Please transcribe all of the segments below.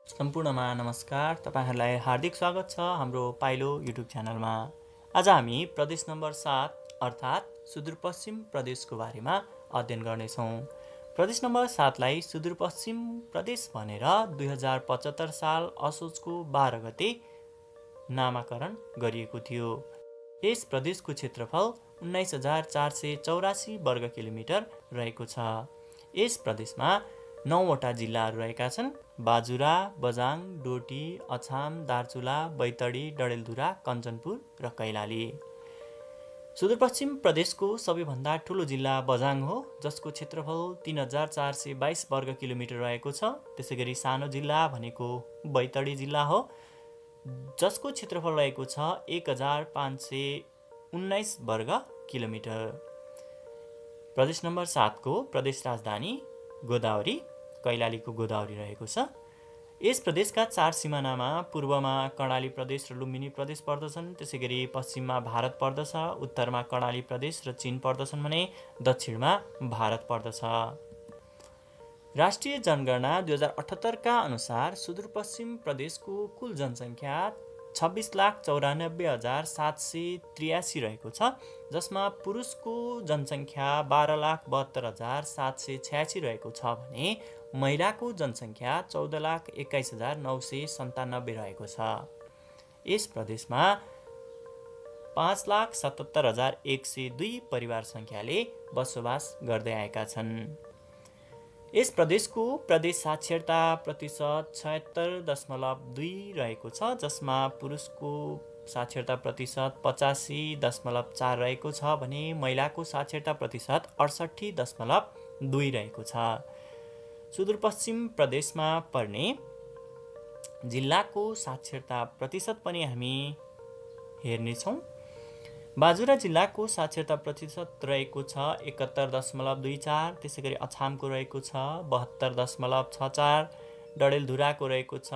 सम्पूर्णमा नमस्कार। तपाईहरुलाई हार्दिक स्वागत छ हाम्रो पाइलो युट्युब च्यानलमा। आज हामी प्रदेश नम्बर 7 अर्थात् सुदूरपश्चिम प्रदेशको बारेमा अध्ययन गर्नेछौँ। प्रदेश नम्बर 7 लाई सुदूरपश्चिम प्रदेश भनेर 2075 साल असोजको 12 गते नामाकरण गरिएको थियो। यस प्रदेशको क्षेत्रफल 19,484 वर्ग किलोमिटर रहेको छ। यस प्रदेशमा 9 वटा जिल्लाहरू रहेका छन्: बाजुरा, बझाङ, डोटी, अछाम, दार्चुला, बैतडी, डडेलधुरा, कञ्चनपुर र कैलाली। सुदूरपश्चिम प्रदेशको सबैभन्दा ठुलो जिल्ला बझाङ हो, जसको क्षेत्रफल 3,422 वर्ग किलोमिटर रहेको छ। त्यसैगरी सानो जिल्ला भनेको बैतडी जिल्ला हो, जसको क्षेत्रफल रहेको छ 1,519 वर्ग किलोमिटर। प्रदेश नम्बर 7 को प्रदेश राजधानी गोदावरी, कैलालीको गोदावरी रहेको छ। यस प्रदेशका 4 सिमानामा पूर्वमा कर्णाली प्रदेश र लुम्बिनी प्रदेश पर्दछन्। त्यसैगरी पश्चिममा भारत पर्दछ, उत्तरमा कर्णाली प्रदेश र चीन पर्दछन् भने दक्षिणमा भारत पर्दछ। राष्ट्रिय जनगणना 2078 का अनुसार सुदूरपश्चिम प्रदेशको कुल जनसङ्ख्या 26,94,783 रहेको छ, जसमा पुरुषको जनसङ्ख्या 12,72,786 रहेको छ भने महिलाको जनसङ्ख्या 14,21,997 रहेको छ। यस प्रदेशमा 5,77,102 परिवार सङ्ख्याले बसोबास गर्दै आएका छन्। यस प्रदेशको प्रदेश साक्षरता प्रतिशत 76.2 रहेको छ, जसमा पुरुषको साक्षरता प्रतिशत 85.4 रहेको छ भने महिलाको साक्षरता प्रतिशत 68.2 रहेको छ। सुदूरपश्चिम प्रदेशमा पर्ने जिल्लाको साक्षरता प्रतिशत पनि हामी हेर्नेछौँ। बाजुरा जिल्लाको साक्षरता प्रतिशत रहेको छ 71.24, त्यसैगरी अछामको रहेको छ 72.64, डडेलधुराको रहेको छ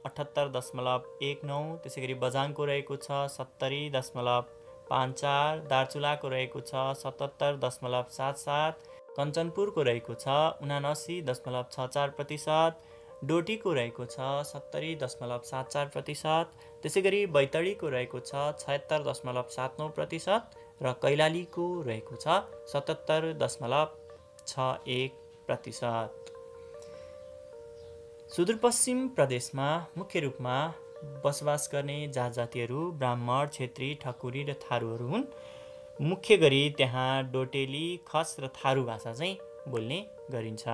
78.19, त्यसैगरी बझाङको रहेको छ 70.54, दार्चुलाको रहेको छ 77.77, कञ्चनपुरको रहेको छ 79.64%, डोटीको रहेको छ 70.74%, त्यसैगरी बैतडीको रहेको छ 76.79% र कैलालीको रहेको छ 77.61%। सुदूरपश्चिम प्रदेशमा मुख्य रूपमा बसोबास गर्ने जात जातिहरू ब्राह्मण, क्षेत्री, ठकुरी र थारूहरू हुन्। मुख्य गरी त्यहाँ डोटेली, खस र थारू भाषा चाहिँ बोल्ने गरिन्छ।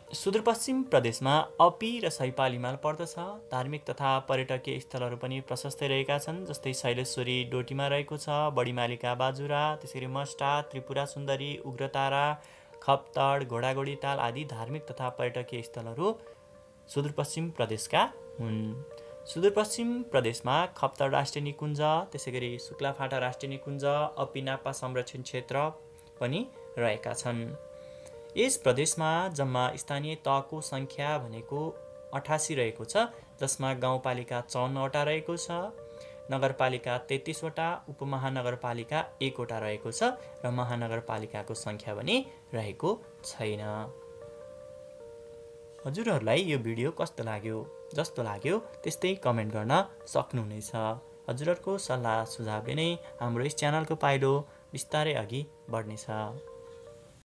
सुदूरपश्चिम प्रदेशमा अपी र सैपाल हिमाल पर्दछ। धार्मिक तथा पर्यटकीय स्थलहरू पनि प्रशस्तै रहेका छन्, जस्तै शैलेश्वरी डोटीमा रहेको छ, बडीमालिका बाजुरा, त्यसैगरी मस्टा, त्रिपुरा सुन्दरी, उग्रतारा, खप्तड, घोडाघोडी ताल आदि धार्मिक तथा पर्यटकीय स्थलहरू सुदूरपश्चिम प्रदेशका हुन्। सुदूरपश्चिम प्रदेशमा खप्तड राष्ट्रिय निकुञ्ज, त्यसैगरी शुक्लाफाटा राष्ट्रिय निकुञ्ज, अपी नाप्पा संरक्षण क्षेत्र पनि रहेका छन्। यस प्रदेशमा जम्मा स्थानीय तहको सङ्ख्या भनेको 88 रहेको छ, जसमा गाउँपालिका 54 वटा रहेको छ, नगरपालिका 33 वटा, उपमहानगरपालिका 1 वटा रहेको छ र महानगरपालिकाको सङ्ख्या भने रहेको छैन। हजुरहरूलाई यो भिडियो कस्तो लाग्यो? जस्तो लाग्यो त्यस्तै कमेन्ट गर्न सक्नुहुनेछ। हजुरहरूको सल्लाह सुझावले नै हाम्रो यस च्यानलको पाइलो बिस्तारै अघि बढ्नेछ।